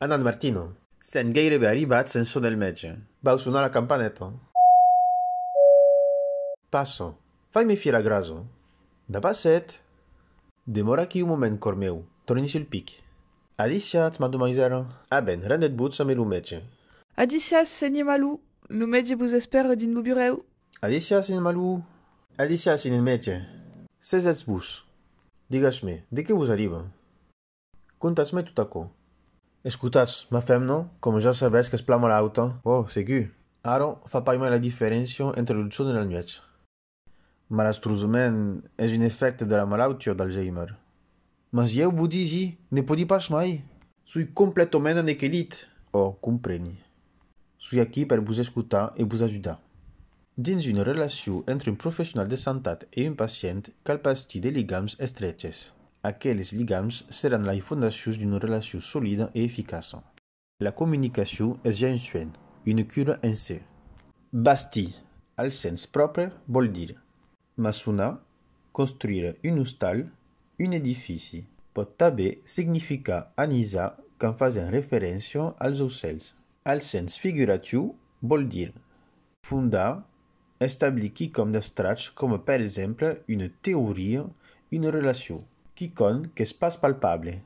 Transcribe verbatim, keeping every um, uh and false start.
Anam, Martina. Sèm gaireben arribats en çò del mètge. Vau sonar la campaneta. Passa. Fai-me fiar la grasa. N'a pas set. Demòra aquí un moment, còr meu. Torni sul pic. Adissiatz, madomaisèla. A ben, rendetz-vos amb lo mètge. Adissiatz, sénher Malou. Lo mètge vos espèra dins lo burèu. Adissiatz, sénher Malou. Adissiatz, sénher mètge. Sesètz-vos. Digatz-me, de qué vos arriba? Contatz-me tot aquò. Escotatz, ma femna, coma ja sabètz qu'es plan malauta, ò, segur, ara fa pas mai la diferéncia entre lo jorn e la nuèch. Malastrosament, es un efècte de la malautiá d'Alzheimer. Mas ieu vos disi, ne pòdi pas mai. Soi completament anequelit. Ò, compreni. Soi aquí per vos escotar e vos ajudar. Dins una relacion entre un professional de santat e un pacient, cal bastir de ligams estreches. Aqueles ligams seràn las fondacions d'una relacion solida e eficaça. La comunicacion es ja un suènh, una cura en se. Bastir, al sens pròpre, vòl dire maçonar, construire un ostal, un edifici. Pòt tanben significar anisar quand fasèm referéncia als aucèls. Al sens figuratiu, vòl dire fondar, establir quicòm d'abstrach coma per exemple una teoria, una relacion, quicòm qu'es pas palpable,